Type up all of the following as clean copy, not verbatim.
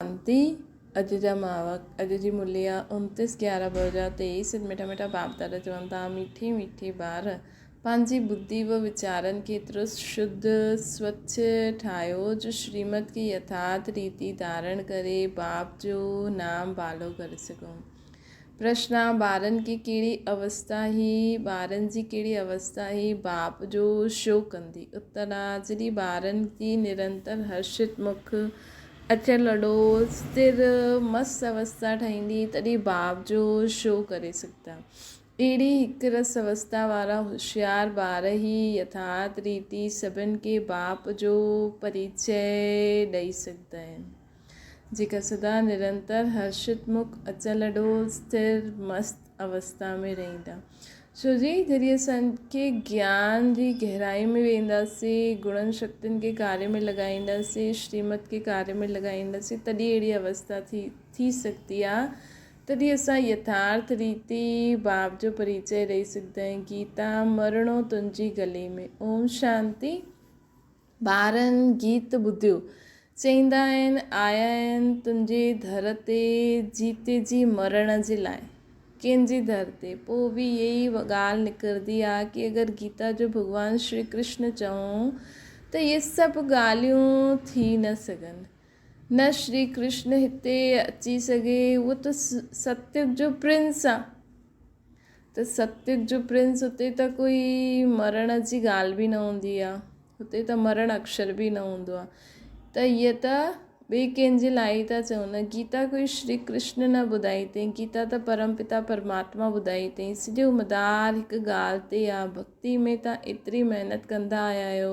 شانتي اڄ جا ماوڪ اڄ جي ملي آ انتيس گيارهه 2023 مٺا مٺا باپ دادا چون ٿا مٺي مٺي ٻار پنهنجي ٻڌي و ويچارن کي ايترو شڌ سوڇ ٺاهيو جو شريمت کي يٿارٿ ريتي ڌارڻ ڪري باپ جو نام بالو ڪري سگهون. پرشن ٻارن کي ڪهڙي اوستا هي ٻارن جي ڪهڙي اوستا هي باپ جو شو ڪندي؟ اتر جڏهن ٻارن جي نرنتر هرشت مک اچل اڏو ستر مست اوستا ٺهيندي تڏهن باپ جو شو ڪري سگهندا. اهڙي هڪ رس اوستا وارا هوشيار ٻار ئي يٿارٿ ريتي سڀن کي باپ جو پريچئه ڏئي سگهندا آهن. جيڪا سدا نرنتر هرشت مک اچل اڏو ستر مست اوستا ۾ رهندا. ڇو جي جڏهن اسان کي گيان جي گهرائي ۾ وينداسين، گڻن شڪتين کي ڪاري ۾ لڳائينداسين، شريمت کي ڪاري ۾ لڳائينداسين، تڏهن اهڙي اوستا ٿي ٿي سگهندي آ، تڏهن اسان يٿارٿ ريتي باپ جو پريچئه ڏئي سگهندا آهيون. گيتا، مرڻو تنهنجي گلي ۾. اوم شانتي. ٻارن گيت ٻڌيو. چئيندا آهن، آيا آهن تنهنجي در تي جيتي جي مرڻ جي لاء. ڪنهن جي در تي؟ پوء به اها ئي ڳالهه نڪرندي آ ڪي اگر گيتا جو ڀڳوان شري ڪرشن چئون ته اهي سڀ ڳالهيون ٿي نه سگهن. نه شري ڪرشن هتي اچي سگهي، اهو ته ستيوگ جو پرنس آ. ته ستيوگ جو پرنس اتي ته ڪوئي مرڻ جي ڳالهه به نه هوندي آ هتي ته مرڻ اڪشر به نه هوندو آ ته هيء ته ٻئي ڪنهن جي لاء ئي ٿا چون نه گيتا ڪوئي شري ڪرشن نه ٻڌائي اٿئي گيتا ته پرم پتا پرماتما ٻڌائي اٿئي سڄو مدار هڪ ڳالهه تي آ ڀڳتي ۾ تان ايتري محنت ڪندا آيا آهيو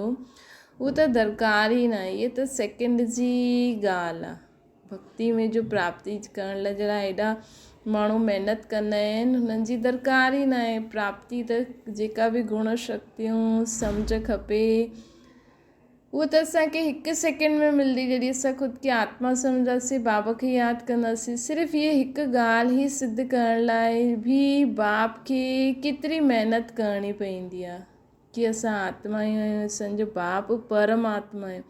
هو ته درڪار ئي نه آهي هيء ته سيڪنڊ جي ڳالهه آ. ڀڳتي ۾ جو پراپتي ڪرڻ لاء جهڙا ايڏا ماڻهو محنت ڪندا آهن هنن جي درڪار ئي ناهي پراپتي ته جيڪا به گڻ شڪتيون سمجهه کپي اهو ته اسانکي هڪ سيڪنڊ ۾ ملندي جڏهن اسان خود کي آتما سمجهنداسين بابا کي ياد ڪنداسين صرف هيء هڪ ڳالهه ئي سڌ ڪرڻ لاء به باپ کي ڪيتري محنت ڪرڻي پوندي آهي ڪي اسان آتما ئي آهيون اسان جو باپ پرم آتما آهي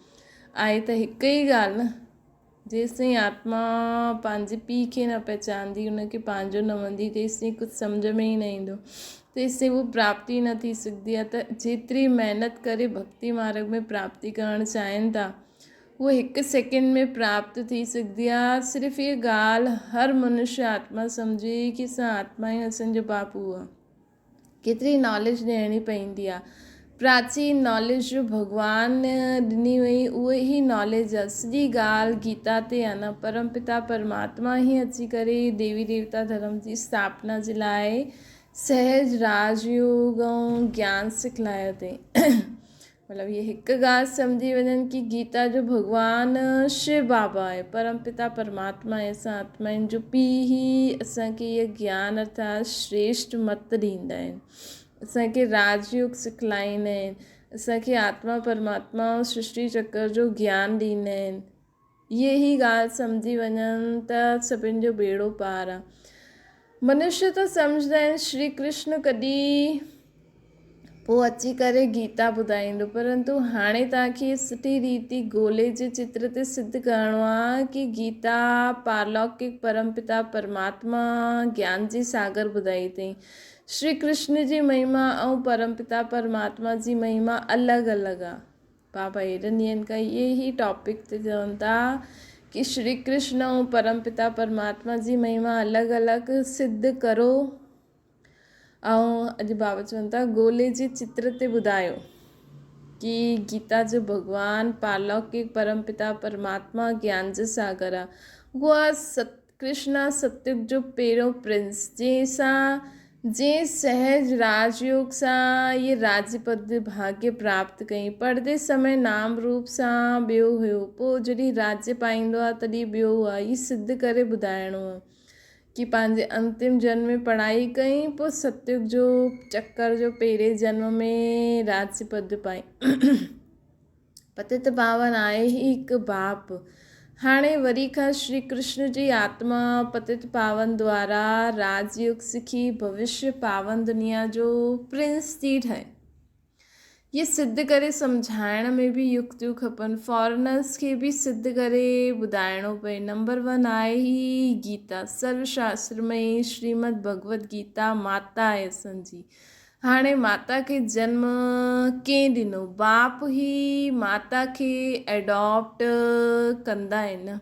آهي ته هڪ ئي ڳالهه نه جيستائين آتما پنهنجي پيء کي نه پهچاندي ان کي پنهنجو نه مندي تيستائين ڪجهه سمجهه ۾ ئي نه ايندو تيستائين هو پراپتي نه ٿي سگهندي آهي ته جيتري محنت ڪري ڀڳتي مارگ ۾ پراپتي ڪرڻ چاهين ٿا هو هڪ سيڪنڊ ۾ پراپت ٿي سگهندي آهي صرف هيء ڳالهه هر منشي آتما سمجهي ڪي اسان آتما آهيون اسان جو باپ اهو آهي ڪيتري ناليج ڏيڻي پوندي آ. پراچين ناليج جو ڀڳوان ڏني وئي اهي ئي ناليج آ. سڄي ڳالهه گيتا تي آ نه. پرم پتا پرماتما ئي اچي ڪري ديوي ديوتا ڌرم جي اسٿاپنا جي لاء سهج راج يوگ ۽ گيان سکلايو اٿئي. مطلب هيء هڪ ڳالهه سمجهي وڃن ڪي گيتا جو ڀڳوان شو بابا آهي، پرم پتا پرماتما آهي، اسان آتمائن جو پيء ئي اسان کي هيء گيان ارٿات شريشٽ مت ڏيندا آهن، اسان کي راج يوگ سکلائيندا آهن، اسان کي آتما پرماتما ۽ سرشٽي چڪر جو گيان ڏيندا آهن. اهي ئي ڳالهه سمجهي وڃن ته سڀن جو ٻيڙو پار آهي. منشي ته سمجهندا آهن شري ڪرشن ڪڏهن پوء اچي ڪري گيتا ٻڌائيندو پرنتو هاڻي توهان کي سٺي ريتي گولي جي چتر تي سڌ ڪرڻو آهي ڪي گيتا پارلوڪڪ پرم پتا پرماتما گيان جي ساگر ٻڌائي اٿئي شري ڪرشن جي مهما ۽ پرم پتا پرماتما جي مهما الڳ الڳ آهي بابا اهڙن ڏينهن کان اهي ئي ٽاپڪ تي چون ٿا ڪي شري ڪرشن ۽ پرم پتا پرماتما جي مهما الڳ الڳ سڌ ڪرو ۽ اڄ بابا چون ٿا گولي جي چتر تي ٻڌايو ڪي گيتا جو ڀڳوان پارلوڪڪ پرم پتا پرماتما گيان جو ساگر آ اهو آ ست ڪرشنا ستيوگ جو پهريون پرنس، جنهن سان جنهن سهج راج يوگ سان اهي راجيه پد ڀاگيه پراپت ڪئي. پڙهندي سمي نام روپ سان ٻيو هيو، پوء جڏهن راجيه پائيندو آهي تڏهن ٻيو آهي. هي سڌ ڪري ٻڌائڻو آهي ڪي پنهنجي انتم جنم ۾ پڙهائي ڪئي، پوء ستيوگ جو چڪر جو پهرين جنم ۾ راجيه پد پائي. پتت پاون آهي ئي هڪ باپ. هاڻي وري کان شري ڪرشن جي آتما پتت پاون دوارا راج يوگ سکي ڀوشيه پاون دنيا جو پرنس ٿي ٺهي. اهي سڌ ڪري سمجهائڻ ۾ به يڪتيون کپن. فارنرس کي به سڌ ڪري ٻڌائڻو پئي. نمبر ون آهي هي گيتا، سرو شاسترمئي شريمد ڀڳوت گيتا ماتا آهي اسان جي. هاڻي ماتا کي جنم ڪنهن ڏنو؟ باپ ئي ماتا کي ايڊاپٽ ڪندا آهن.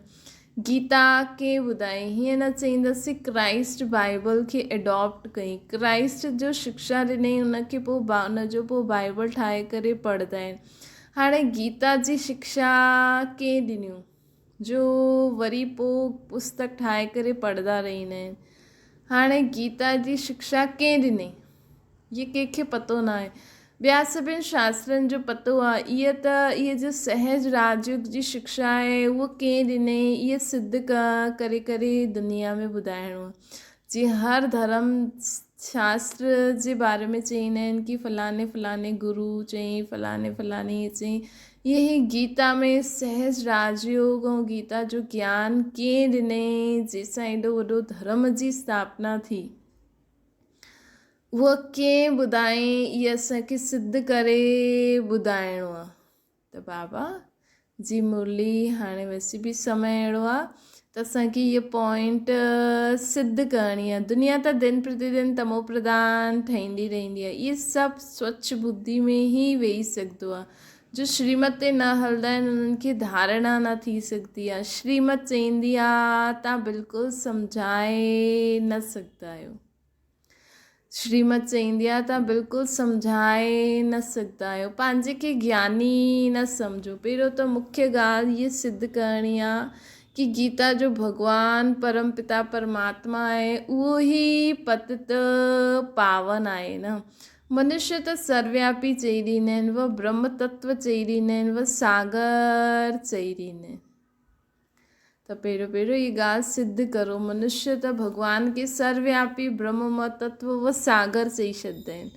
گيتا ڪنهن ٻڌائي؟ هيئن نه چئيندس ڪرائسٽ بائيبل کي ايڊاپٽ ڪئي. ڪرائسٽ جو شڪشا ڏنائين ان کي پوء ان جو پوء بائيبل ٺاهي ڪري پڙهندا آهن. هاڻي گيتا جي شڪشا ڪنهن ڏنيون جو وري پوء پستڪ ٺاهي ڪري پڙهندا رهندا آهن. هاڻي گيتا جي شڪشا ڪنهن ڏني؟ اهي ڪنهن کي پتو ناهي. ٻيا سڀن شاسترن جو پتو آهي. اهي ته اهي جو سهج راجيوگ جي شڪشا آهي اهو ڪنهن ڏني اهي سڌ ڪري ڪري دنيا ۾ ٻڌائڻو آهي. جيئن هر ڌرم شاستر جي باري ۾ چئيندا آهن ڪي فلاڻي فلاڻي گرو چئين فلاڻي فلاڻي اهي چئين اهي هي گيتا ۾ سهج راجيوگ ۽ گيتا جو گيان ڪنهن ڏني جنهن سان ايڏو وڏو ڌرم جي اسٿاپنا ٿي. اهو ڪنهن ٻڌائين اهي اسان کي سڌ ڪري ٻڌائڻو آ ته بابا جي مرلي هاڻي ويسي به سمي اهڙو آ ته اسان کي اهي پوائنٽ سڌ ڪرڻي آ دنيا ته دن پرتي دن تمو پرڌان ٺهندي رهندي آ اهي سڀ سوچ ٻڌي ۾ ئي ويهي سگهندو آ جو شريمت تي نه هلندا آهن انهن کي ڌارڻا نه ٿي سگهندي آهي. شريمت چئيندي آ تان بلڪل سمجهائي نه سگهندا آهيو. شريمت چئيندي آ تان بلڪل سمجهائي نه سگهندا آهيو. پنهنجي کي گياني نه سمجهو. پهريون ته مکيه ڳالهه هيء سڌ ڪرڻي آ ڪي گيتا جو ڀڳوان پرم پتا پرماتما آهي اهو ئي پتت پاون آهي نه. منشيه ته سروياپي چئي ڏيندا آهن، و برهم تتو چئي ڏيندا آهن، و ساگر چئي ڏيندا آهن. ته پهريون پهريون هي ڳالهه سڌ ڪرو، منشيه ته ڀڳوان کي سروياپي، برهم تتو و ساگر چئي ڇڏدا آهن.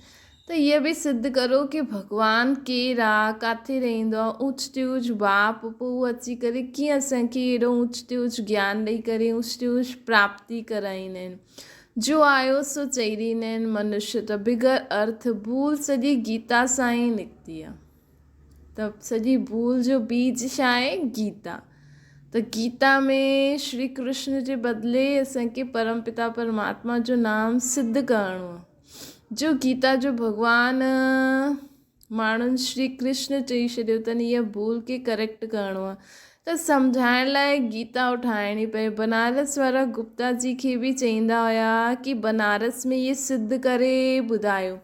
ته هيء به سڌ ڪرو ڪي ڀڳوان ڪير آ، ڪاٿي رهندو آ، اوچ تي اوچ باپ، پوء هو اچي ڪري ڪيئن اسان کي اهڙو اوچ تي اوچ گيان ڏئي ڪري اوچ تي اوچ پراپتي ڪرائيندا آهن. جو آيو سو چئي ڏيندا آهن، منشيه ته بغير ارٿ ڀول سڄي گيتا سان ئي نڪتي آ. ته سڄي ڀول جو بيج ڇا آهي؟ گيتا. ته گيتا ۾ شري ڪرشن جي بدلي اسان کي پرم پتا پرماتما جو نام سڌ ڪرڻو آ. جو گيتا جو ڀڳوان ماڻهن شري ڪرشن چئي ڇڏيو اٿن اها ڀول کي ڪريڪٽ ڪرڻو آهي ته سمجهائڻ لاء گيتا اٺائڻي پئي بنارس وارا گپتا جي کي به چئيندا هيا ڪي بنارس ۾ اهي سڌ ڪري ٻڌايو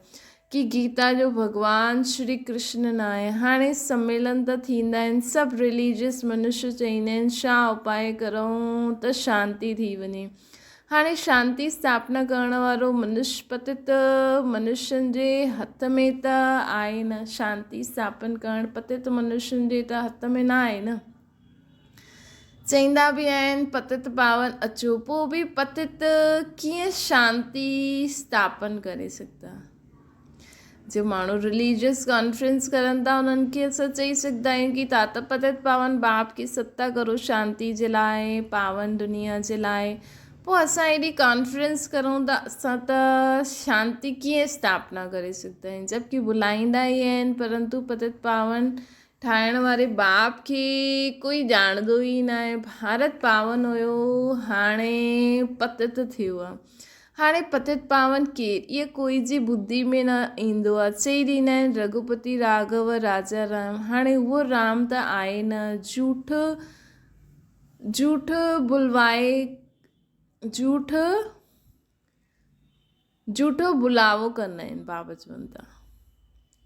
ڪي گيتا جو ڀڳوان شري ڪرشن نه آهي هاڻي سميلن ته ٿيندا آهن سڀ رليجس منشي چئيندا آهن ڇا اپاء ڪرون ته شانتي ٿي وڃي هاڻي شانتي اسٿاپنا ڪرڻ وارو منش پتت منشين جي هٿ ۾ ته آهي نه شانتي اسٿاپن ڪرڻ پتت منشين جي ته هٿ ۾ نه آهي نه چئيندا به آهن پتت پاون اچو پوء به پتت ڪيئن شانتي اسٿاپن ڪري سگهندا جو ماڻهو رليجيس ڪانفرنس ڪرن ٿا انهن کي اسان چئي سگهندا آهيون ڪي تات پتت پاون باپ کي ستا ڪرو شانتي جي لاء پاون دنيا جي لاء پوء اسان ايڏي ڪانفرنس ڪرون ته اسان ته شانتي ڪيئن اسٿاپنا ڪري سگهندا آهيون جبڪه بلائيندا ئي آهن پرنتو پتت پاون ٺاهڻ واري باپ کي ڪوئي ڄاڻندو ئي ناهي ڀارت پاون هيو هاڻي پتت ٿيو آهي هاڻي پتت پاون ڪير؟ اهي ڪوئي جي ٻڌي ۾ نه ايندو آ. چئي ڏيندا آهن رگهوپتي راگهو راجا رام. هاڻي اهو رام ته آهي نه. جهوٺ جهوٺ بلوائي جهوٺ جهوٺو بلاوو ڪندا آهن بابا چون ٿا.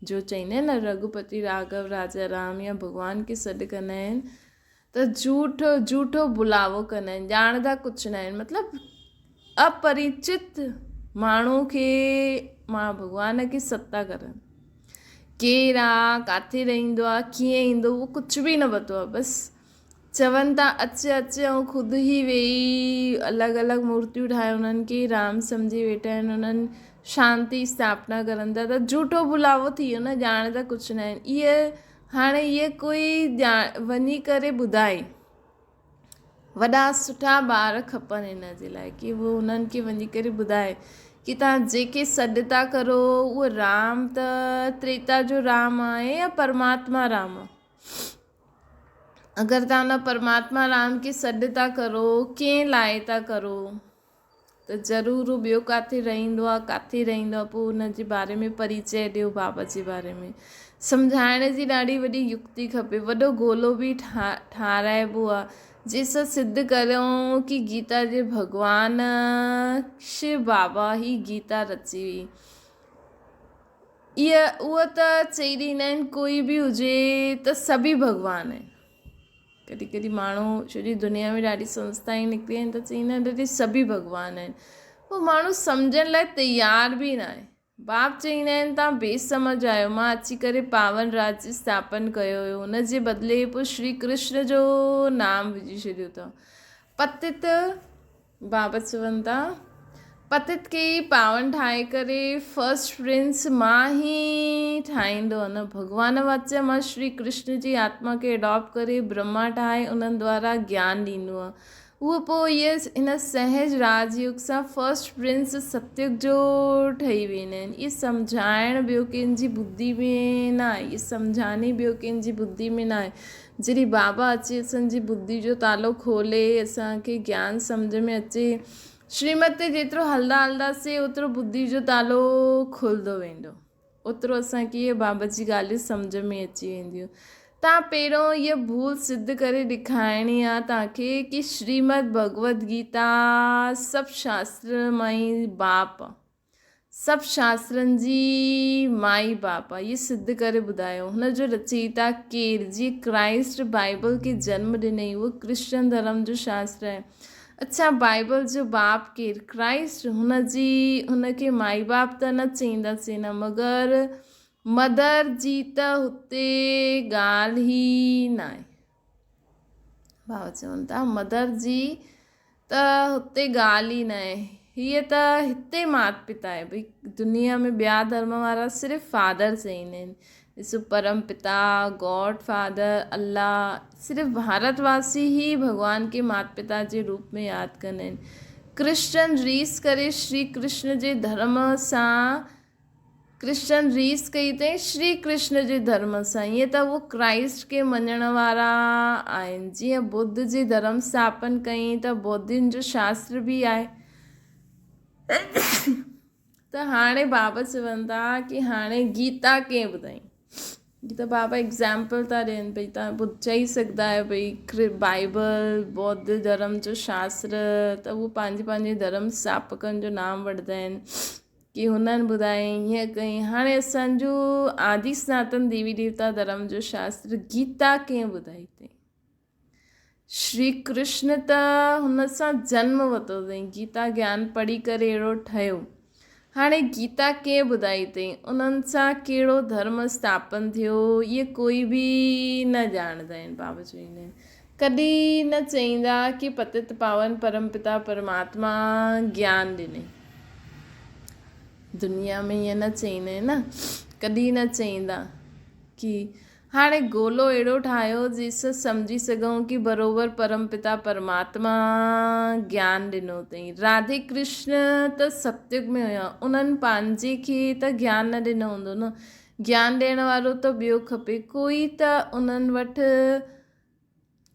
جو چئيندا آهن نه رگهوپتي راگهو راجا رام يا ڀڳوان کي سڏ ڪندا آهن ته جهوٺ جهوٺو بلاوو ڪندا آهن ڄاڻندا ڪجهه نه آهن مطلب اپريچت ماڻهو کي مان ڀڳوان کي ستا ڪرن ڪير آ ڪاٿي رهندو آ ڪيئن ايندو اهو ڪجهه به نه پتو آ بس چون ٿا اچ اچ ۽ خود ئي ويهي الڳ الڳ مورتيون ٺاهي انهن کي رام سمجهي ويٺا آهن انهن شانتي اسٿاپنا ڪرن ٿا ته جهوٺو بلاوو ٿي ويو نه ڄاڻ ته ڪجهه نه آهن اهي هاڻي اهي ڪوئي ڄاڻ وڃي ڪري ٻڌائي وڏا سٺا ٻار کپن ان جي لاء ڪي هو انهن کي وڃي ڪري ٻڌائي ڪي توهان جيڪي سڏ ٿا ڪرو اهو رام ته تريتا جو رام آهي يا پرماتما رام؟ اگر توهان ان پرماتما رام کي سڏ ٿا ڪرو ڪنهن لاء ٿا ڪرو ته ضرور هو ٻيو ڪاٿي رهندو آهي ڪاٿي رهندو آهي پوء ان جي باري ۾ پريچئه ڏيو بابا جي باري ۾ سمجهائڻ جي ڏاڍي وڏي يڪتي کپي وڏو گولو به ٺاراهبو آهي جنهن سان سڌ ڪريون ڪي گيتا جي ڀڳوان شو بابا هي گيتا رچي هئي. اها اهو ته چئي ڏيندا آهن ڪوئي به هجي ته سڀئي ڀڳوان آهن. ڪڏهن ڪڏهن ماڻهو ڇو جي دنيا ۾ ڏاڍي سنسٿائون نڪري آهن ته چئيندا آهن دادي سڀئي ڀڳوان آهن. پوء ماڻهو سمجهڻ لاء تيار به ناهي. باپ چئيندا آهن توهان بي سمجهه آهيو، مان اچي ڪري پاون راج جي اسٿاپن ڪيو هيو، ان جي بدلي پوء شري ڪرشن جو نام وجهي ڇڏيو اٿئو. پتت، بابا چون ٿا، پتت کي ئي پاون ٺاهي ڪري فرسٽ پرنس مان ئي ٺاهيندو آهيان نه، ڀڳوان واچ مان شري ڪرشن جي آتما کي اڊاپٽ ڪري برهما ٺاهي انهن دوارا گيان ڏيندو آهيان. اهو پوء اهي هن سهج راج يگ سان فرسٽ پرنس ستيگ جو ٺهي ويندا آهن. اهي سمجهائڻ ٻيو ڪنهن جي ٻڌي ۾ نه آهي. اهي سمجهاني ٻيو ڪنهن جي ٻڌي ۾ نه آهي. جڏهن بابا اچي اسان جي ٻڌي جو تالو کولي اسان کي گيان سمجهه ۾ اچي. شريمت تي جيترو هلندا هلنداسين اوترو ٻڌي جو تالو کلندو ويندو. اوترو اسان کي اهي بابا جي ڳالهيون سمجهه ۾ اچي وينديون. تان پهريون هيء ڀول سڌ ڪري ڏيکارڻي آ تان کي ڪي شريمد ڀڳوت گيتا سڀ شاستر مائي باپ آ. سڀ شاسترن جي مائي باپ آ. هيء سڌ ڪري ٻڌايو. هن جو رچيتا ڪير؟ جيئن ڪرائسٽ بائيبل کي جنم ڏنئي. اهو ڪرسچن ڌرم جو شاستر آهي. اڇا بائيبل جو باپ ڪير؟ ڪرائسٽ؟ هن جي هن کي مائي باپ ته نه چئينداسين نه مگر مدر جي ته هتي ڳالهه ئي ناهي. ڀاء چون ٿا مدر جي ته هتي ڳالهه ئي ناهي. هيء ته هتي مات پتا آهي. ڀئي دنيا ۾ ٻيا ڌرم وارا صرف فادر چئيندا آهن. ڏسو پرم پتا، گاڊ فادر، الله، صرف ڀارت واسي ئي ڀڳوان کي مات پتا جي روپ ۾ ياد ڪندا آهن. ڪرسچن ريس ڪري شري ڪرشن جي ڌرم سان ڪرسچن ريس ڪئي اٿئي شري ڪرشن جي ڌرم سان ائين ته اهو ڪرائسٽ کي مڃڻ وارا آهن جيئن ٻڌ جي ڌرم اسٿاپن ڪئي ته ٻوڌين جو شاستر به آهي. ته هاڻي بابا چون ٿا ڪي هاڻي گيتا ڪنهن ٻڌائي؟ هي ته بابا ايگزامپل ٿا ڏين ڀئي تان چئي سگهندا آهيو ڀئي بائبل ٻوڌ ڌرم جو شاستر ته هو پنهنجي پنهنجي ڌرم اسٿاپڪن جو نام وٺندا آهن ڪي هنن ٻڌائي هيئن ڪئي هاڻي اسانجو آدي سناتن ديوي ديوتا ڌرم جو شاستر گيتا ڪنهن ٻڌائي اٿئي؟ شري ڪرشن ته هن سان جنم ورتو اٿئين، گيتا گيان پڙهي ڪري اهڙو ٺهيو. هاڻي گيتا ڪنهن ٻڌائي اٿئين، انهن سان ڪهڙو ڌرم اسٿاپن ٿيو، اهي ڪوئي به نه ڄاڻندا آهن. بابا چوندا آهن، ڪڏهن نه چئيندا ڪي پتت پاون پرم پتا پرماتما گيان ڏني. دنيا ۾ ائين نه چئيندا آهن نه، ڪڏهن نه چئيندا ڪي هاڻي گولو اهڙو ٺاهيو جنهن سان سمجهي سگهون ڪي بروبر پرم پتا پرماتما گيان ڏنو اٿئين. راڌي ڪرشن ته ستيگ ۾ هيا انهن پنهنجي کي ته گيان نه ڏنو هوندو نه. گيان ڏيڻ وارو ته ٻيو کپي. ڪوئي ته انهن وٽ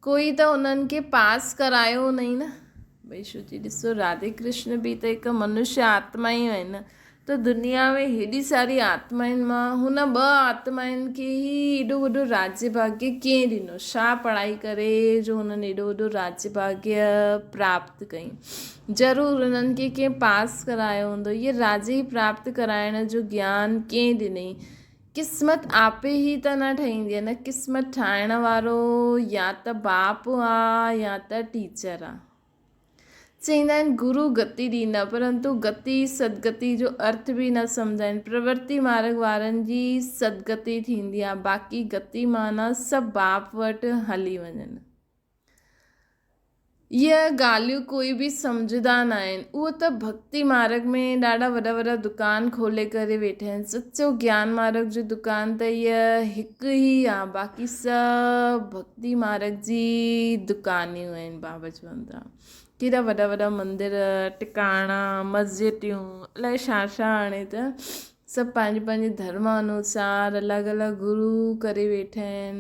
ڪوئي ته انهن کي پاس ڪرايو نئي نه. ڀئي شو جي ڏسو راڌي ڪرشن به ته هڪ منشيه آتما ئي آهن نه ته دنيا ۾ هيڏي ساري آتمائن مان هن ٻه آتمائن کي ئي ايڏو وڏو راجيه ڀاگيه ڪيئن ڏنو ڇا پڙهائي ڪري جو هنن ايڏو وڏو راجيه ڀاگيه پراپت ڪئي ضرور هنن کي ڪنهن پاس ڪرايو هوندو هيء راجيه پراپت ڪرائڻ جو گيان ڪنهن ڏنئي قسمت آپي ئي ته نه ٺهيندي آ نه قسمت ٺاهڻ وارو يا ته باپ آ يا ته ٽيچر آ. چئيندا آهن گرو گتي ڏيندا پرنتو گتي سدگتي جو ارٿ به نه سمجهندا آهن پرورتي مارگ وارن جي سدگتي ٿيندي آ باقي گتي معنيٰ سڀ باپ وٽ هلي وڃن. اهي ڳالهيون ڪوئي به سمجهندا نه آهن. اهو ته ڀڳتي مارڳ ۾ ڏاڍا وڏا وڏا دڪان کولي ڪري ويٺا آهن. سچو گيان مارڳ جو دڪان ته اها هڪ ئي آهي باقي سڀ ڀڳتي مارڳ جي دڪانيون آهن. بابا چون ٿا ڪيڏا وڏا وڏا مندر، ٽڪاڻا، مسجديون الائي ڇا ڇا هاڻي ته سڀ پنهنجي پنهنجي ڌرم انوسار الڳ الڳ گرو ڪري ويٺا آهن.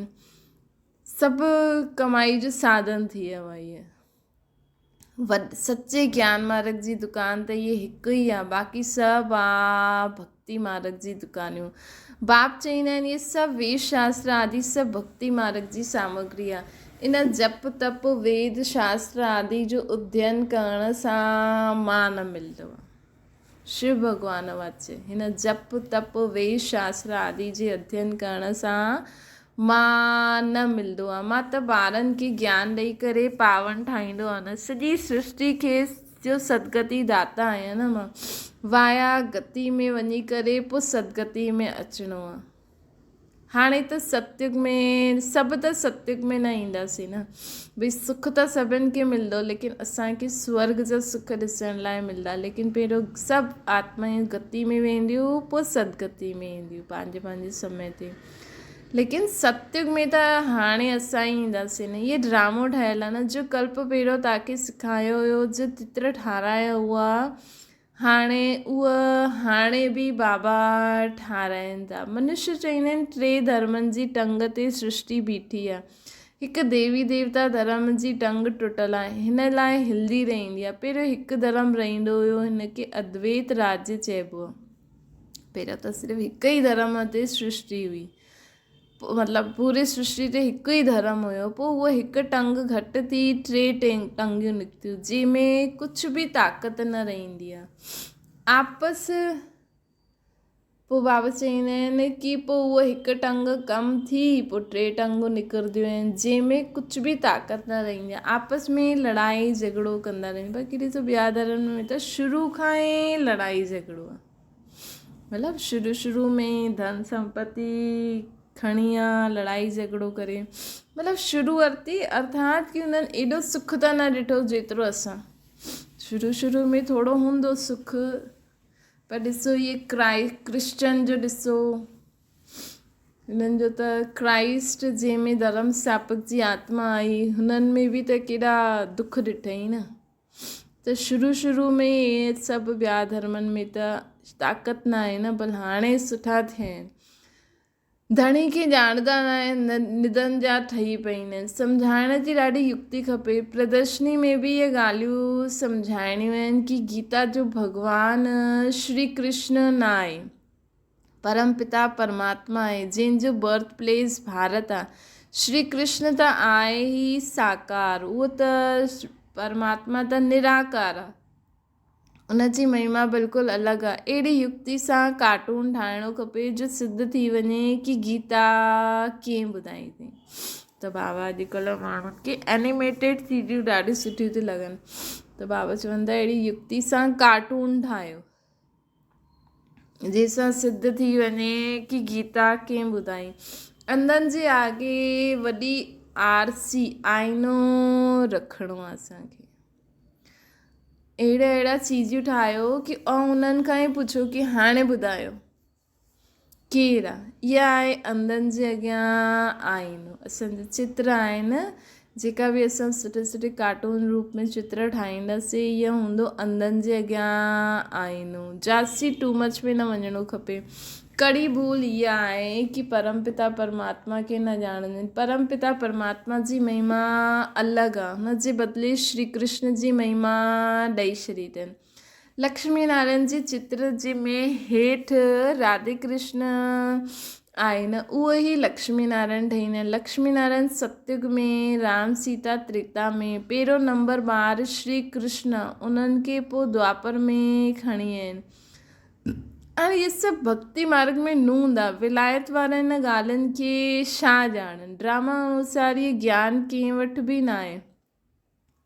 سڀ ڪمائي جو ساڌن ٿي ويو آهي اهي. وڏ سچي گيان مارگ جي دڪان ته اهي هڪ ئي آهي باقي سڀ آ ڀڳتي مارگ جي دڪانيون. باپ چئيندا آهن اهي سڀ ويد شاستر آدي سڀ ڀڳتي مارگ جي سامگري آهي. ان جپ تپ ويد شاستر آدي جو اڌين ڪرڻ سان مان نه ملندو آهي. شو ڀڳوان وچ هن جپ تپ ويد شاستر آدي جي اڌين ڪرڻ سان مان نه ملندو آهي. مان ته ٻارن کي گيان ڏئي ڪري پاون ٺاهيندو آهيان نه سڄي سرشٽي کي جو سدگتي داتا آهيان نه مان. وايا گتي ۾ وڃي ڪري پوء سدگتي ۾ اچڻو آهي. هاڻي ته ستيگ ۾ سڀ ته ستيگ ۾ نه اينداسين نه. ڀئي سک ته سڀن کي ملندو ليڪن اسان کي سورڳ جا سک ڏسڻ لاء ملندا ليڪن پهريون سڀ آتمائون گتي ۾ وينديون پوء سدگتي ۾ اينديون پنهنجي پنهنجي سمي تي ليڪن ستيگ ۾ ته هاڻي اسان ئي اينداسين نه. هي ڊرامو ٺهيل آهي نه جو ڪلپ پهريون توهان کي سکايو هيو جو چتر ٺارايا هئا هاڻي اهو هاڻي به بابا ٺاراهين ٿا. منشي چوندا آهن ٽي ڌرمن جي ٽنگ تي سرشٽي بيٺي آهي. هڪ ديوي ديوتا ڌرم جي ٽنگ ٽٽل آهي. هن لاء هلندي رهندي آهي. پهريون هڪ ڌرم رهندو هيو هن کي ادويت راجيه چئبو هو. پهريون ته صرف هڪ ئي ڌرم تي سرشٽي هئي. مطلب پوري سرشٽي تي هڪ ئي ڌرم هيو پوء اها هڪ ٽنگ گهٽ ٿي ٽي ٽنگيون نڪتيون جنهن ۾ ڪجهه به طاقت نه رهندي آهي آپس پوء بابا چوندا آهن ڪي پوء اها هڪ ٽنگ ڪم ٿي پوء ٽي ٽنگون نڪرنديون آهن جنهن ۾ ڪجهه به طاقت نه رهندي آهي آپس ۾ لڙائي جهڳڙو ڪندا رهندا باقي ڏسو ٻيا ڌرم ۾ ته شروع کان ئي لڙائي جهڳڙو آهي. مطلب شروع شروع ۾ ڌن سمپتي کڻي آ لڙائي جهڳڙو ڪري مطلب شروع ارتي ارٿات ڪي انهن ايڏو سک ته نه ڏٺو جيترو اسان شروع شروع ۾ ٿورو هوندو سک پر ڏسو اهي ڪرائي ڪرسچن جو ڏسو هنن جو ته ڪرائسٽ جنهن ۾ ڌرم اسٿاپڪ جي آتما آئي هنن ۾ به ته ڪيڏا دک ڏٺئي نه ته شروع شروع ۾ اهي سڀ ٻيا ڌرمن ۾ ته طاقت نه آهي نه ڀل هاڻي سٺا ٿيا آهن. ڌڻي کي ڄاڻندا نه آهن ندن جا ٺهي پئين آهن. سمجهائڻ جي ڏاڍي يڪتي کپي. پردرشني ۾ به اهي ڳالهيون سمجهائڻيون آهن ڪي گيتا جو ڀڳوان شري ڪرشن نه آهي. پرم پتا پرماتما آهي جنهن جو برٿ پليس ڀارت آهي. شري ڪرشن ته آهي ئي ساڪار اهو ته پرماتما ته نراڪار آهي. ان جي مهما بلڪل الڳ آهي. اهڙي يڪتي سان ڪارٽون ٺاهڻو کپي جو سڌ ٿي وڃي ڪي گيتا ڪيئن ٻڌائي اٿئي. ته بابا اڄڪلهه ماڻهن کي اينيميٽيڊ چيزون ڏاڍيون سٺيون ٿيون لڳن ته بابا چون ٿا اهڙي يڪتي سان ڪارٽون ٺاهيو. جنهن سان سڌ ٿي وڃي ڪي گيتا ڪنهن ٻڌائي. انڌن جي آڳي وڏي آرسي، آئينو، رکڻو آ اسان کي. اهڙا اهڙا چيزيون ٺاهيو ڪي ۽ انهن کان ئي پڇو ڪي هاڻي ٻڌايو ڪير آ؟ اها آهي انڌن جي اڳيان آئينو. اسان جا چتر آهن جيڪا به اسان سٺي سٺي ڪارٽون روپ ۾ چتر ٺاهينداسين اهو هوندو انڌن جي اڳيان آئينو. جاسي ٽو مچ ۾ نه وڃڻو کپي. ڪڙي ڀول اها آهي ڪي پرم پتا پرماتما کي نه ڄاڻندا آهن. پرم پتا پرماتما جي مهما الڳ آهي هن جي بدلي شري ڪرشن جي مهما ڏئي ڇڏي اٿن. لڪشمي نارائڻ جي چتر جي ۾ هيٺ راڌي ڪرشن آهن اهي ئي لڪشمي نارائڻ ٺهيندا آهن. لڪشمي نارائڻ ستيگ ۾ رام سيتا تريتا ۾ پهريون نمبر ٻار شري ڪرشن انهن کي پوء دوآپر ۾ کڻي آيا آهن. هاڻي اهي سڀ ڀڳتي مارگ ۾ نه هوندا ولايت وارا هن ڳالهين کي ڇا ڄاڻن ڊراما انوسار اهي گيان ڪنهن وٽ به ناهي.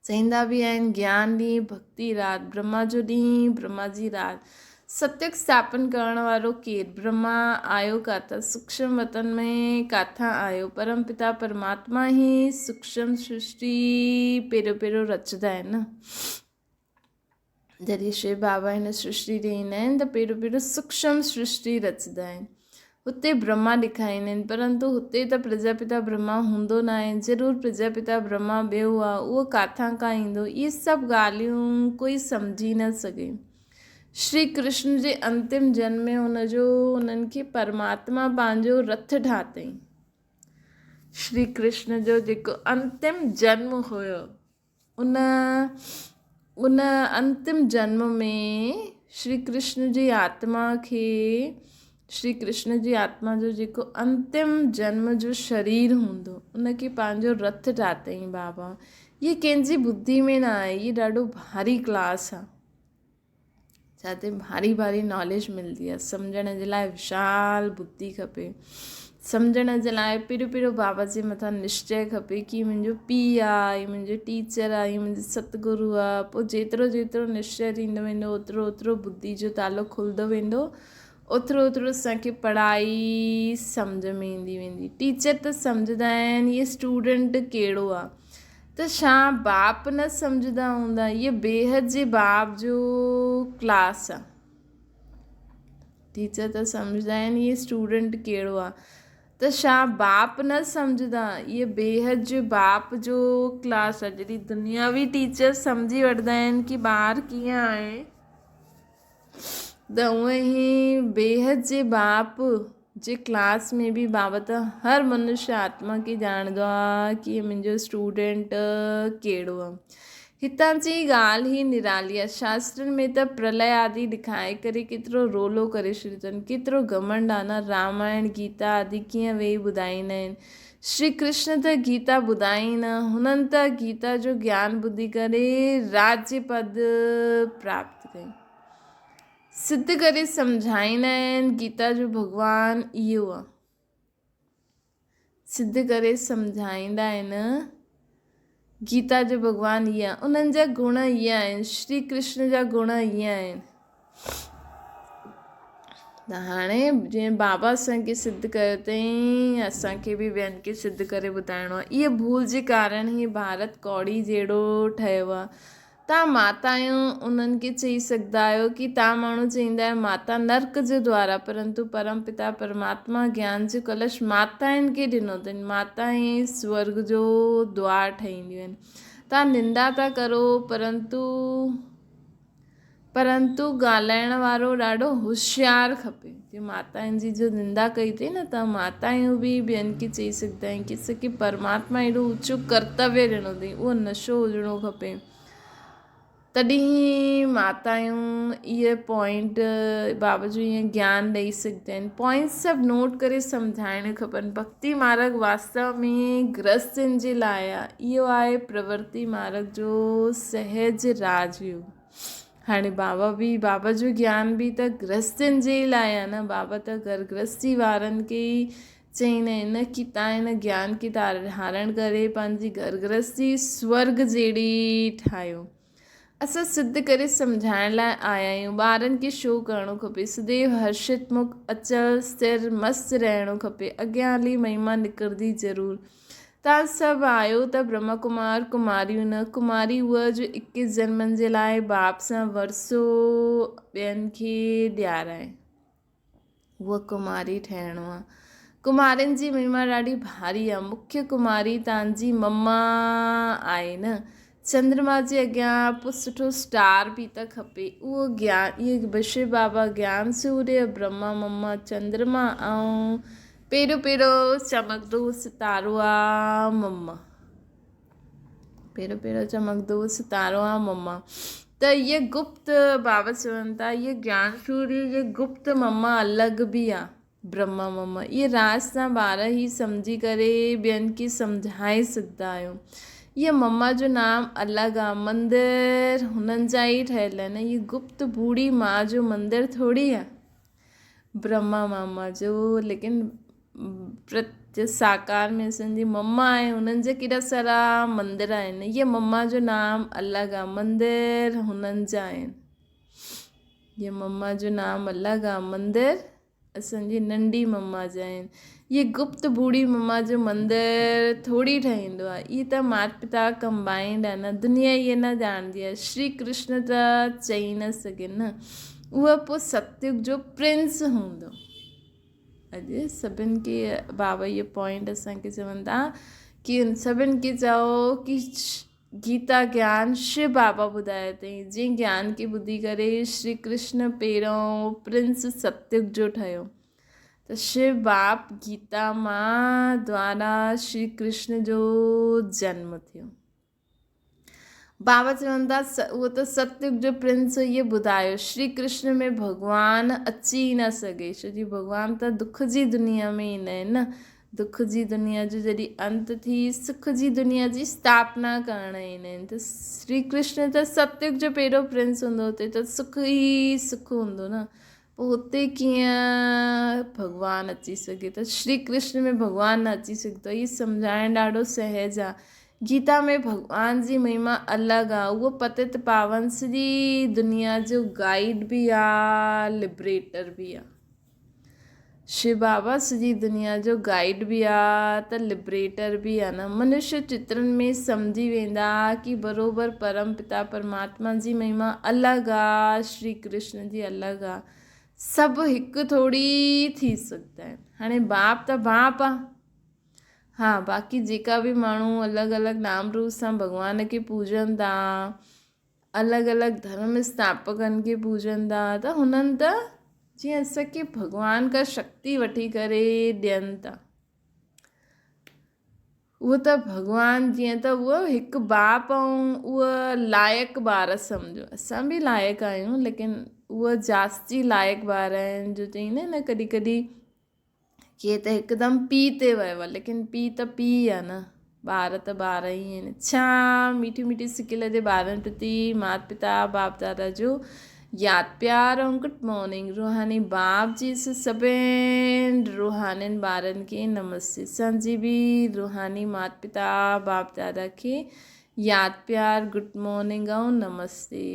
چئيندا به آهن گيان ڏينهن ڀڳتي رات، برهما جو ڏينهن برهما جي رات. ستيگ اسٿاپن ڪرڻ وارو ڪير؟ برهما آيو ڪاٿان؟ سوڪشم وطن ۾ ڪاٿان آيو؟ پرم پتا پرماتما ئي سوڪشم سرشٽي پهريون پهريون رچندا آهن نه. جڏهن شو بابا هن سرشٽي تي ايندا آهن ته پهريون پهريون سوڪشم سرشٽي رچندا آهن. هتي برهما ڏيکاريندا آهن پرنتو هتي ته پرجاپتا برهما هوندو ناهي ضرور پرجاپتا برهما ٻيو آهي اهو ڪاٿان کان ايندو اهي سڀ ڳالهيون ڪوئي سمجهي نه سگهي. شري ڪرشن جي انتم جنم ۾ هن جو انهن کي پرماتما پنهنجو رٿ ٺاتائين. شري ڪرشن جو جيڪو انتم جنم هيو. ان ان انتم جنم ۾ شري ڪرشن جي آتما کي شري ڪرشن جي آتما جو جيڪو انتم جنم جو شرير هوندو ان کي پنهنجو رٿ ٺاتائين بابا هيء ڪنهن جي ٻڌي ۾ نه آهي هيء ڏاڍو ڀاري ڪلاس آهي جاتي ڀاري ڀاري ناليج ملندي آهي سمجهڻ جي لاء وشال ٻڌي کپي سمجهڻ جي لاء پهريون پهريون بابا جي مٿان نشچي کپي ڪي منهنجو پيء آهي هي منهنجو ٽيچر آهي هي منهنجو ستگرو آهي پوءِ جيترو جيترو نشچي ٿيندو ويندو اوترو اوترو ٻڌي جو تالو کلندو ويندو اوترو اوترو اسانکي پڙهائي سمجهه ۾ ايندي ويندي ٽيچر ته سمجهندا آهن هي اسٽوڊنٽ ڪهڙو آهي ته ڇا باپ نه سمجهندا هوندا هيء بيحد جي باپ جو ڪلاس آ. ٽيچر ته سمجهندا آهن هيء اسٽوڊنٽ ڪهڙو آ. ته ڇا باپ نه سمجهندا هيء بيحد جي باپ جو ڪلاس آ. جڏهن دنياوي ٽيچر سمجهي وٺندا آهن ڪي ٻار ڪيئن آهي ته اونئن ئي بيحد جي باپ جي ڪلاس ۾ به بابا ته هر منشيه آتما کي ڄاڻندو آ ڪي هي منهنجو اسٽوڊنٽ ڪهڙو آ. هتان جي ڳالهه ئي نرالي آ. شاسترن ۾ ته پرلئه آدي ڏکائي ڪري ڪيترو رولو ڪري ڇڏيو اٿن. ڪيترو گهمنڊ آ نه. رامائڻ، گيتا آدي ڪيئن ويهي ٻڌائيندا آهن. شري ڪرشن ته گيتا ٻڌائي ئي نه. هنن ته گيتا جو گيان ٻڌي ڪري راجيه پد پراپت ڪيو. سڌ ڪري سمجهائيندا آهن گيتا جو ڀڳوان اهو آ. سڌ ڪري سمجهائيندا آهن گيتا جو ڀڳوان اهو آ. انهن جا گڻ اهي آهن شري ڪرشن جا گڻ اهي آهن. ته هاڻي جيئن بابا اسان کي سڌ ڪيو اٿئي اسان کي به ٻين کي سڌ ڪري ٻڌائڻو آهي. اهي ڀول جي ڪارڻ هي ڀارت ڪوڙي جهڙو ٺهيو آهي. توهان ماتا آهيو انهن کي چئي سگهندا آهيو ڪي توهان ماڻهو چئيندا آهيو ماتا نرڪ جو دوار آهي پرنتو پرم پتا پرماتما گيان جو ڪلش ماتائن کي ڏنو اٿن ماتا ئي سورگ جو دوار ٺهينديون آهن توهان نندا ٿا ڪرو پرنتو پرنتو ڳالهائڻ وارو ڏاڍو هوشيار کپي جي ماتائن جي جو نندا ڪئي اٿئي نه ته ماتايون به ٻين کي چئي سگهندا آهن ڪي اسان کي پرماتما ايڏو اوچو ڪرتويه ڏنو اٿئي اهو نشو هجڻو کپي تڏهن ماتايون اهي پوائنٽ بابا جو ائين گيان ڏئي سگهندا آهن پوائنٽ سڀ نوٽ ڪري سمجهائڻ کپن ڀڪتي مارگ واستو ۾ گرهستين جي لاء آهي اهو آهي پرورتي مارگ جو سهج راج يوگ هاڻي بابا به بابا جو گيان به ته گرهستين جي ئي لاء آهي نه بابا ته گهر گرهستي وارن کي ئي چئيندا آهن نه ڪي تان هن گيان کي ڌارڻ ڪري پنهنجي گهر گرهستي سورگ جهڙي ٺاهيو اسان سڌ ڪري سمجهائڻ لاء آيا آهيون ٻارن کي شو ڪرڻو کپي سديو هرشت مک اچل سر مست رهڻو کپي اڳيان هلي مهما نڪرندي ضرور توهان سڀ آهيو ته برهما ڪمار ڪماريون نه، ڪماري هوء جو اڪيس جنمن جي لاء باپ سان ورثو ٻين کي ڏيارائي. هوء ڪماري ٺهڻو آ. ڪمارين جي مهما ڏاڍي ڀاري آ. مکيه ڪماري توهان جي مما آهي نه. چندرما جي اڳيان پوء سٺو اسٽار به ته کپي. اهو گيان، اهي بشي بابا گيان سوريه، برهما مما چندرما ۽ پهريون پهريون چمڪندو ستارو آ مما پهريون پهريون چمڪندو ستارو آ مما ته هيء گپت بابا چون ٿا هيء گيان سوريه جي گپت مما الڳ به آ برهما مما اهي راز تان ٻار هي سمجهي ڪري ٻين کي سمجهائي سگهندا آهيو هيء مما جو نام الڳ آ مندر هنن جا ئي ٺهيل آهن هيء گپت بوڙهي ماء جو مندر ٿوري آ برهما ماما جو ليڪن پرت ساڪار ۾ اسان جي مما آهي هنن جا ڪيڏا سارا مندر آهن هيء مما جو نام الڳ آهي مندر هنن جا آهن. هيء مما جو نام الڳ آ، مندر اسان جي ننڍي مما جا آهن. هيء گپت ڀوڙي مما جو مندر ٿوري ٺهندو آ. هي ته مات پتا ڪمبائنڊ آ نه، دنيا هيء نه ڄاڻندي آ. شري ڪرشن ته چئي نه سگهي نه. اهو پوء ستيگ جو پرنس هوندو. اڄ سڀن کي بابا اهو پوائنٽ اسان کي چون ٿا ڪي سڀن کي چئو ڪي گيتا گيان شو بابا ٻڌايو اٿئي جنهن گيان کي ٻڌي ڪري شري ڪرشن پهريون پرنس ستيگ جو ٺهيو ته شو باپ گيتا مان دوارا شري ڪرشن جو جنم ٿيو. بابا چون ٿا اهو ته ستيگ جو پرنس اهي ٻڌايو شري ڪرشن ۾ ڀڳوان اچي ئي نه سگهي ڇو جي ڀڳوان ته دک جي دنيا ۾ ايندا آهن نه دک جي دنيا جو جڏهن انت ٿي سک جي دنيا جي اسٿاپنا ڪرڻ ايندا آهن ته شري ڪرشن ته ستيگ جو پهريون پرنس هوندو هتي ته سک ئي سک هوندو نه پوء هتي ڪيئن ڀڳوان اچي سگهي ته شري ڪرشن ۾ ڀڳوان نه اچي سگهندو هي سمجهائڻ ڏاڍو سهج آهي گيتا ۾ ڀڳوان جي مهما الڳ آهي اهو پتت پاون سڄي دنيا جو گائيڊ به آهي لبريٽر به آهي شو بابا سڄي دنيا جو گائيڊ به آ ته لبريٽر به آ نه. منشي چترن ۾ سمجهي ويندا ڪي بروبر پرم پتا پرماتما جي مهما الڳ آ شري ڪرشن جي الڳ آ. سڀ هڪ ٿوري ٿي سگهندا آهن. هاڻي باپ ته باپ آ. ها باقي جيڪا به ماڻهو الڳ الڳ نام روپ سان ڀڳوان کي پوڄن ٿا الڳ الڳ ڌرم اسٿاپڪن کي پوڄن ٿا ته هنن ته جيئن اسان کي ڀڳوان کان شڪتي وٺي ڪري ڏين ٿا اهو ته ڀڳوان جيئن ته اهو هڪ باپ ۽ اهو لائق ٻار سمجهو اسان به لائق آهيون ليڪن اهو جاستي لائق ٻار آهن جو چئيندا آهن نه ڪڏهن ڪڏهن ڪي ته هڪدم پيء تي ويو آهي ليڪن پيء ته پيء آهي نه ٻار ته ٻار ئي آهن ڇا مٺي مٺي سڪيل جي ٻارن پرتي مات پتا باپ دادا جو ياد پيار ۽ گڊ مارننگ روحاني باپ جي سڀن روحانين ٻارن کي نمستي اسان جي به روحاني مات پتا باپ دادا کي ياد پيار گڊ مارننگ ۽ نمستي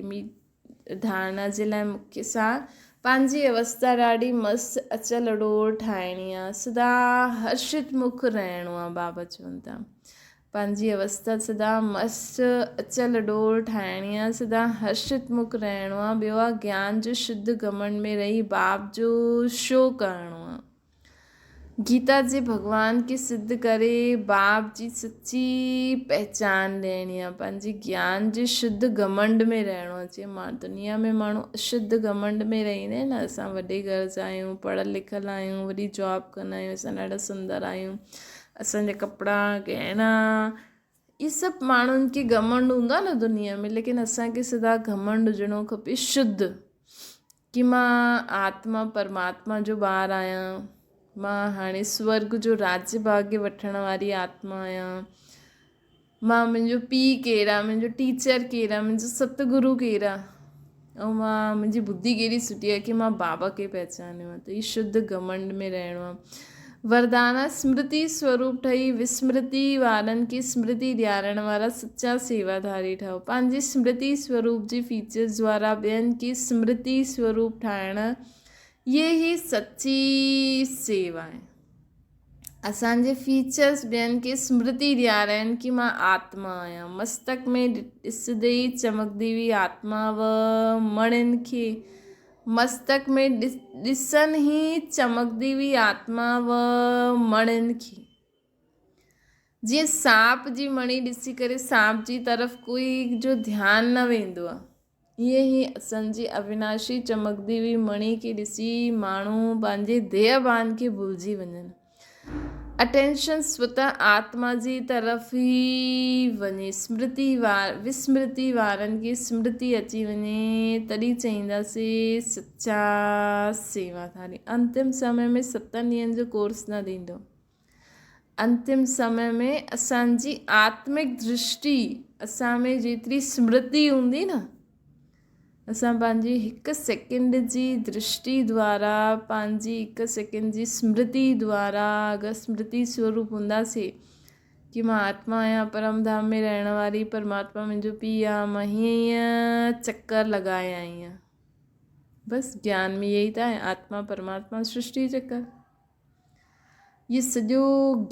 ڌارڻا جي لاء مکيه سار پنهنجي اوستا ڏاڍي مست اچل ڏور ٺاهڻي آ، سدا هرشت مک رهڻو آ، بابا چون ٿا. پنهنجي اوستا سدا مست اچل ڏور ٺاهڻي آ، سدا هرشت مک رهڻو آ، ٻيو آ گيان جو شڌ گهمنڊ ۾ رهي باپ جو شو ڪرڻو آ. گيتا جي ڀڳوان کي سڌ ڪري باپ جي سچي پهچان ڏيڻي آ پنهنجي گيان جي شڌ گهمنڊ ۾ رهڻو آ جيئن مان دنيا ۾ ماڻهو اشڌ گهمنڊ ۾ رهندا آهن نه اسان وڏي گهر جا آهيون پڙهيل لکيل آهيون وڏي جاب ڪندا آهيون اسان ڏاڍا سندر آهيون اسان جا ڪپڙا ڳهڻا اهي سڀ ماڻهن کي گهمنڊ هوندو آهي نه دنيا ۾ ليڪن اسان کي سدا گهمنڊ هجڻو کپي شڌ ڪي مان آتما پرماتما جو ٻار آهيان، مان هاڻي سورڳ جو راجيه ڀاڳيه وٺڻ واري آتما آهيان، مان منهنجو پيء ڪير آهي، منهنجو ٽيچر ڪير آهي، منهنجو ستگرو ڪير آهي ۽ مان منهنجي ٻڌي ڪيڏي سٺي آهي ڪي مان بابا کي پهچانيو آهي ته هي شڌ گهمنڊ ۾ رهڻو آهي. وردان سمرتي سوروپ ٺهي وسمرتي وارن کي سمرتي ڏيارڻ وارا سچا سيواڌاري ٺهو. پنهنجي سمرتي سوروپ جي فيچرز دوارا ٻين کي سمرتي سوروپ ٺاهڻ اهي ئي سچي سيوا آهي. اسان جي فيچرز ٻين کي سمرتي ڏيارائين ڪي مان آتما آهيان. مستڪ ۾ ڏسندي ئي چمڪندي هئي آتما و مڻين کي مستڪ ۾ ڏسن هي چمڪندي هئي آتما و مڻين کي. جيئن سانپ جي مڻي ڏسي ڪري سانپ جي طرف ڪوئي جو ڌيان نه ويندو آهي. ائين ئي اسان جي اويناشي چمڪندي هئي مڻي کي ڏسي ماڻهو پنهنجي ديهه ڀان کي ڀلجي وڃن. اٽينشن سوته آتما جي طرف ئي وڃي، سمرتي وسمرتي وارن کي سمرتي اچي وڃي تڏهن چئينداسين سچا سيواڌاري. انتم سمي ۾ ستن ڏينهن جو ڪورس نه ڏيندو. انتم سمي ۾ اسان جي آتمڪ درشٽي اسان ۾ جيتري سمرتي هوندي نه اسان پنهنجي هڪ سيڪنڊ جي درشٽي دوارا پنهنجي هڪ سيڪنڊ جي سمرتي دوارا اگر سمرتي سوروپ هونداسين ڪي مان آتما آهيان پرم ڌام ۾ رهڻ واري پرماتما منهنجو پيء آهي مان هيئن هيئن چڪر لڳائي آئي آهيان. بس گيان ۾ اهي ئي ته آهي آتما پرماتما سرشٽي چڪر. اهي سڄو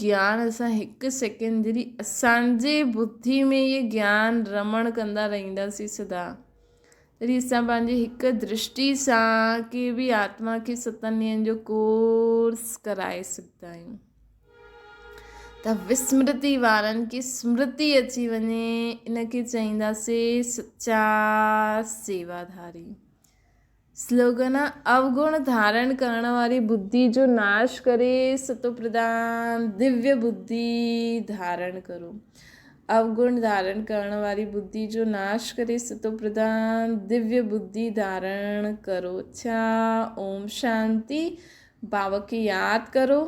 گيان اسان هڪ سيڪنڊ جڏهن اسانجي ٻڌي ۾ اهي گيان رمڻ ڪندا رهنداسين سدا تڏهن اسان پنهنجي هڪ درشٽي سان ڪنهن به آتما کي ستن ڏينهن جو ڪورس ڪرائي سگهندا آهيون ته وسمرتي وارن کي سمرتي اچي وڃي ان کي چئينداسي سچا سيواڌاري. سلوگن، اوگڻ ڌارڻ ڪرڻ واري ٻڌي جو ناش ڪري ستوپرڌان دويه ٻڌي ڌارڻ ڪرو. اوگڻ ڌارڻ ڪرڻ واري ٻڌي جو ناش ڪري ستوپرڌان دويه ٻڌي ڌارڻ ڪرو. اڇا اوم شانتي. بابا کي ياد ڪرو.